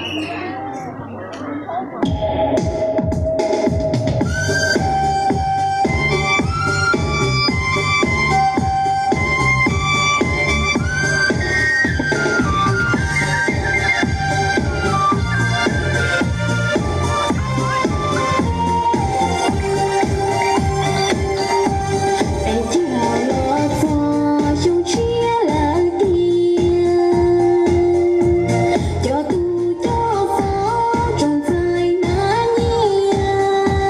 Es cog los txog xyoo tshiab lawm tiag, cov tub coj fob tsoom txais hnab nyiaj,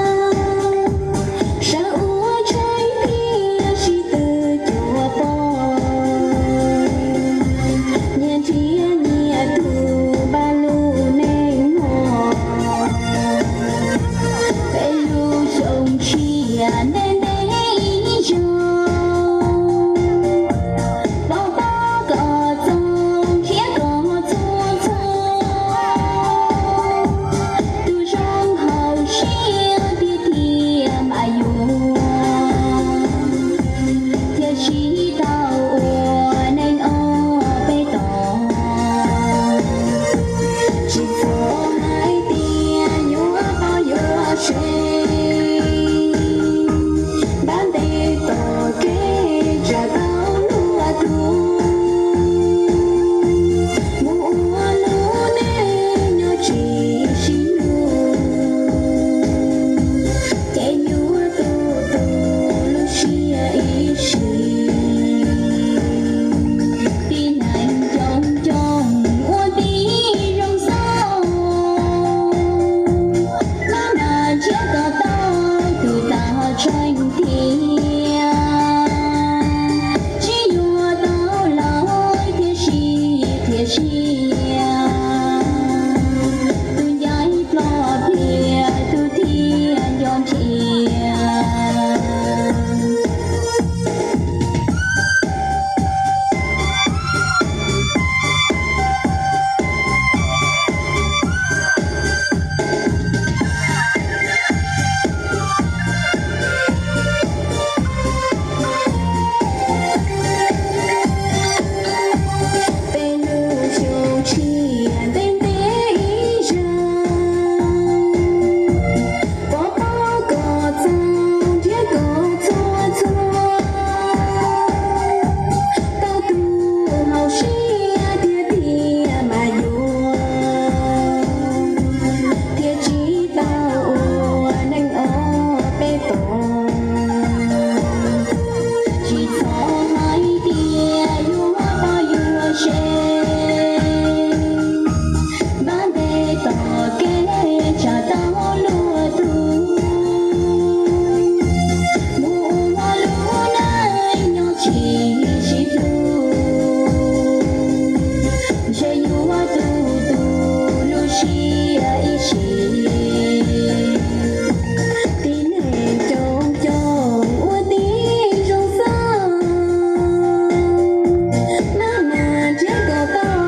sawv ua tshais thiab sib tw cuag poj niam nrhiav nyiaj tug npaj lub neej hmo. Peb lub xyoo tshiab ntev ntev ib zaug, pov pob koj txoos thiab koj txhua txhua, tus zoo hauv siab thiab thiaj mam yuav, thiaj tsis tau ua neej ob peb tog. Tsis txhob hais tias yuav poj yuav sev, npaj ntes tom kev tsam tau luag tug, mus ua lub neej nyob tsis sib hlub, ces yuav tu tu lub siab ib sim. Tib neeg coob coob ua tib zoo xauj, mab nas nrhiav kom tau tus tau tseeb tiag, tsis yuav tau lawm thiaj sib qhia siab, tus ncaim ploj pliag tus thiaj nco nrhiav. Peb lub xyoo tshiab ntev ntev ib zaug, pov pob koj txoos thiab koj txhua txhua, tau tus hauv siab thiab thiaj mam yuav, thiaj tsis tau ua neej ob peb tog. Tsis txhob hais tias yuav poj yuav sev, npaj ntes tom kev tsam tau luag tug, mus ua lub neej nyob tsis sib hlub, ntshe yuav tu tu lub siab ib sim. Tib neeg coob coob ua tib zoo xauj, mab nas nrhiav kom tau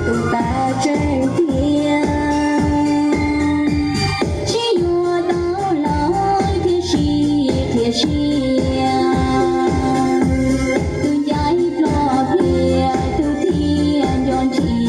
tus tau tseeb tiag, tsis yuav tau lawm thiaj sib qhia siab, tus ncaim ploj pliag tus thiaj nco nrhiav.